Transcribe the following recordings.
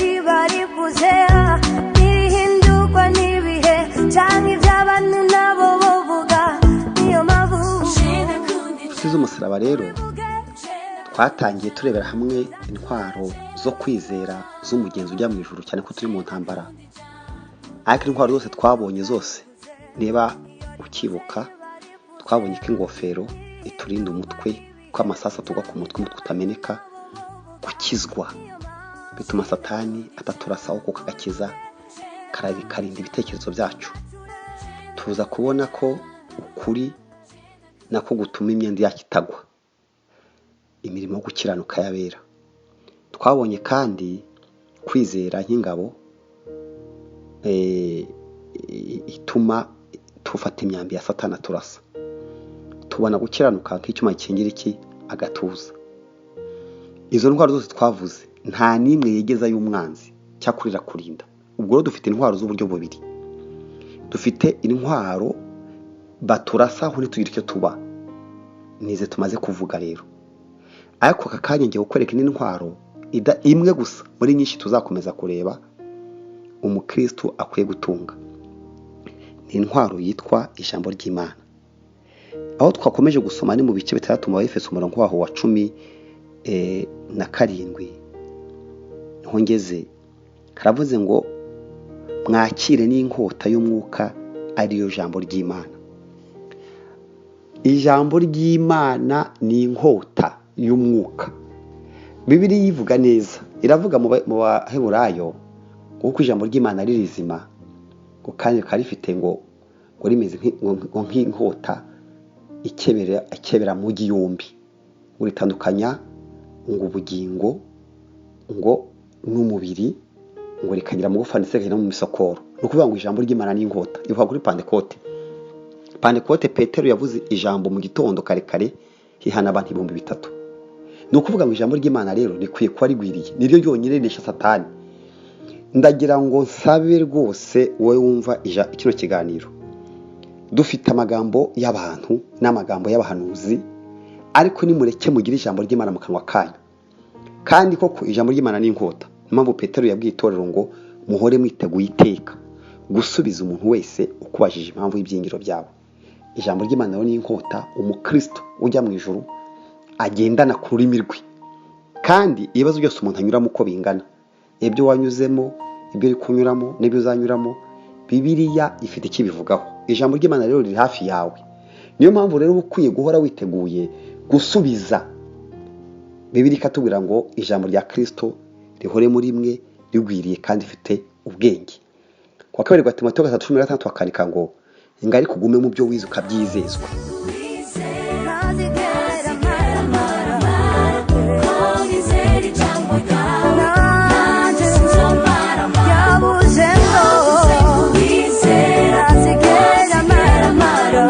Riba rivuze ntirihindurwa n'ibihe canke ivy'abantu nabo bovuga, niyo mpamvu. Inshuti z'umusaraba rero, twatangiye turebera hamwe intwaro zo kwizera z'umugenzi ujya mu ijuru, cyane ko turi mu ntambara. Ariko intwaro zose twabonye zose, niba ukibuka, twabonye ko ingofero iturinda umutwe, ko amasasu atugwa ku mutwe, umutwe utameneka. Gukizwa bituma Satani ataturasaho, kuko agakiza karinda ibitekerezo byacu. Tuza kubona ko ukuri nako gutuma imyenda yacu itagwa, imirimo yo gukiranuka y'abera. Twabonye kandi kwizera nk'ingabo ituma tufata imyambi ya Satana turasa. Tubona gukiranuka nk'icyuma gikingira iki? Agatuza. Izo ntwaro zose twavuze, nta n'imwe yegeza y'umwanzi, cyakora irakurinda. Ubwo rero dufite intwaro z'uburyo bubiri. Dufite intwaro baturasaho ntitugire icyo tuba, nize tumaze kuvuga rero. Ariko aka kanya ngiye kukwereka indi ntwaro imwe gusa muri nyinshi tuzakomeza kureba umukristo akwiye gutunga. Ni intwaro yitwa ijambo ry'Imana. Aho twakomeje gusoma ni mu bice 6 mu Befeso, umurongo waho wa 17, niho ngeze. Haravuze ngo: "Mwakire n'inkota y'umwuka, ariyo jambo ry'Imana." Ijambo ry'Imana ni inkota y'umwuka. Bibiliya ivuga neza, iravuga mu Baheburayo kuko ijambo ry'Imana ari rizima, ngo kandi rikaba rifite ngo rimeze ngo nk'inkota ikebera mugi yombi, ngo ritandukanya ngo ubugingo ngo n'umubiri, ngo rikagira amagufa ndetse rikagera no mu misokoro. Ni ukuvuga ngo ijambo ry'Imana ni inkota. Ivuga kuri Pantekote. Pantekote, Petero yavuze ijambo mu gitondo kare kare, hihana abantu 3000. Ni ukuvuga ngo ijambo ry'Imana rero rikwiye kuba rigwiriye, niryo ryonyine rinesha Satani. Ndagira ngo nsabe rwose wowe wumva kino kiganiro, dufite amagambo y'abantu n'amagambo y'abahanuzi, ariko nimureke mugire ijambo ry'Imana mu kanwa kanyu. Kandi koko ijambo ry'Imana ni inkota. Niyo mpamvu Petero yabwiye itorero ngo: "Muhore mwiteguye iteka gusubiza umuntu wese ukubajije impamvu y'ibyiringiro byabo." Ijambo ry'Imana rero ni inkota umukristo ujya mu ijuru agendana ku rurimi rwe. Kandi ibibazo byose umuntu anyuramo uko bingana, ibyo wanyuzemo, ibyo uri kunyuramo n'ibyo uzanyuramo, Bibiliya ifite icyo ibivugaho. Ijambo ry'Imana rero riri hafi yawe. Niyo mpamvu rero uba ukwiye guhora witeguye gusubiza. Bibiliya ikatubwira ngo: "Ijambo rya Kirisito rihore muri mwe rigwiriye kandi rifite ubwenge." Kwa kabiri rwa Timoteyo 3:16 bakandika ngo: "Ariko ugume mu byo wize ukabyizezwa." Ntazigera maramara. Ko nizera ijambo ryawe, nanjye sinzomaramara. Yabuze ngo Wizera. Ntazigera maramara.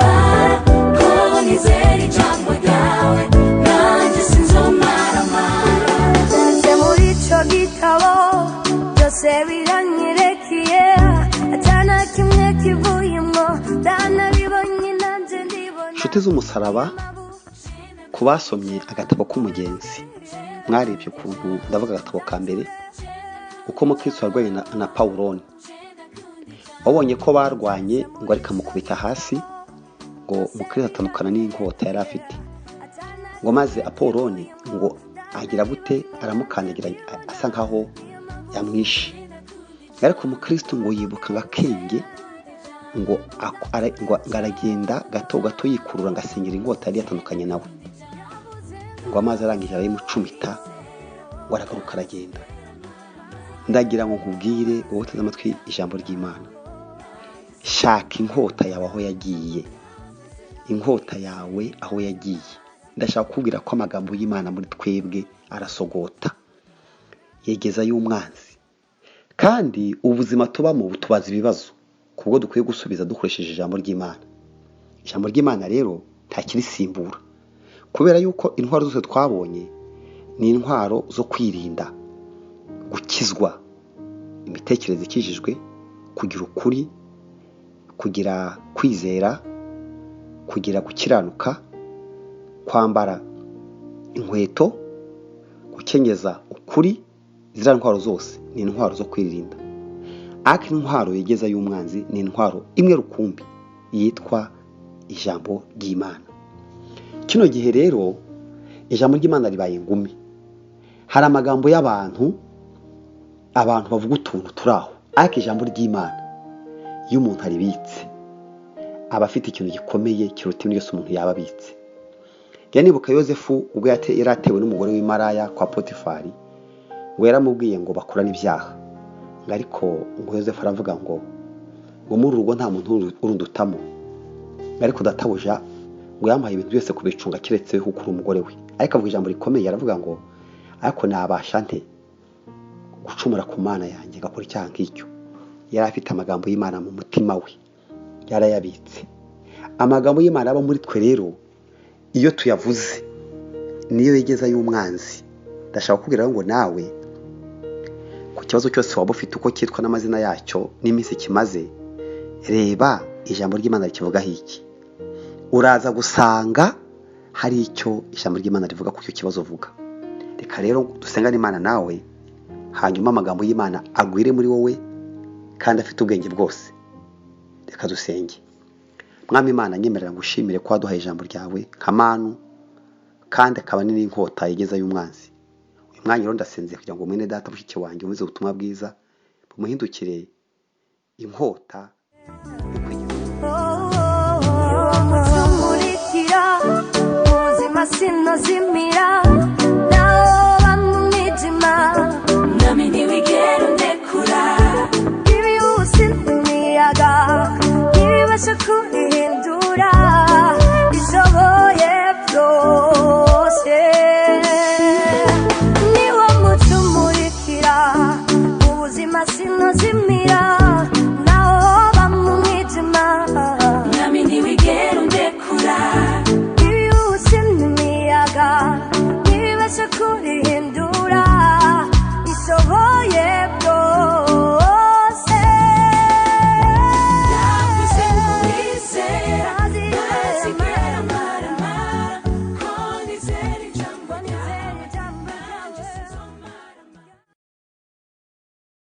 Ko nizera ijambo ryawe, nanjye sinzomaramara. Ndetse muri ico gitabo byose biranyerekeye, atana kimwe kivuyemo, ndanabibonye nanjye ndibona. Inshuti z'umusaraba, ku basomye agatabo k'umugenzi, mwarebye ukuntu, ndavuga agatabo ka mbere, uko mukristo yarwanye na Pawuloni. Wabonye ko barwanye ngo ariko amukubita hasi, ngo mukristo atandukana n'inkota yari afite, ngo maze Apoloni ngo agira gute? Aramukandagira asa nkaho yamwishe. Ariko umukristo ngo yibuka ngo akenge, ngo aragenda gato gato yikurura, ngo asengera inkota yari yatandukanye nawe, ngo amazi arangije arayimucumita, ngo aragaruka aragenda. Ndagira ngo nkubwire wowe uteze amatwi ijambo ry'Imana: shaka inkota yawe aho yagiye, inkota yawe aho yagiye. Ndashaka kukubwira ko amagambo y'Imana muri twebwe arasogota, yegezayo umwanzi. Kandi ubuzima tubamo butubaza ibibazo kubwo dukwiye gusubiza dukoresheje ijambo ry'Imana. Ijambo ry'Imana rero ntakirisimbura, kubera yuko intwaro zose twabonye ni intwaro zo kwirinda, gukizwa, imitekerereze ikijijwe, kugira ukuri, kugira kwizera, kugira gukiranuka, kwambara inkweto, gukenyeza ukuri. Ziriya ntwaro zose ni intwaro zo kwirinda, ariko intwaro yegeza y'umwanzi ni intwaro imwe rukumbi yitwa ijambo ry'Imana. Kino gihe rero ijambo ry'Imana ribaye ingumi. Hari amagambo y'abantu, abantu bavuga utuntu turi aho, ariko ijambo ry'Imana iyo umuntu aribitse aba afite ikintu gikomeye kiruta ibindi byose umuntu yaba abitse. Njya nibuka Yosefu ubwo yari atewe n'umugore w'imaraya kwa Potifari, ngo yaramubwiye ngo bakorane ibyaha, ngo ariko ngo Yosefu aravuga ngo muri uru rugo nta muntu urundutamo, ngo ariko databuja ngo yamuhaye ibintu byose kubicunga keretse we kuko uri umugore we. Ariko avuga ijambo rikomeye, aravuga ngo ariko nabasha nte gucumura ku Mana yanjye ngakora icyaha nk'icyo? Yari afite amagambo y'Imana mu mutima we, yarayabitse. Amagambo y'Imana aba muri twe rero iyo tuyavuze niyo yegeza y'umwanzi. Ndashaka kukubwira ngo nawe ku kibazo cyose waba ufite uko cyitwa n'amazina yacyo n'iminsi kimaze, reba ijambo ry'Imana rikivugaho iki. Uraza gusanga hari icyo ijambo ry'Imana rivuga ku icyo kibazo uvuga. Reka rero dusengane Imana nawe, hanyuma amagambo y'Imana agwire muri wowe kandi afite ubwenge bwose. Reka dusenge. Mwami Imana, nyemerera ngushimire ko waduhaye ijambo ryawe nka manu, kandi akaba n'inkota yegeza y'umwanzi. Uyu mwanya rero ndasenze kugira ngo mwene data mushiki wanjye umeze ubutumwa bwiza bumuhindukire inkota yo kwigeza. Umutumurikira ubuzima sinozimira, naho mu mwijima Nami ntiwigera undekura. Ibihuse n'imiyaga ntibibasha kubihindura, ishoboye byose. Niwo mutumurikira ubuzima sinozimira.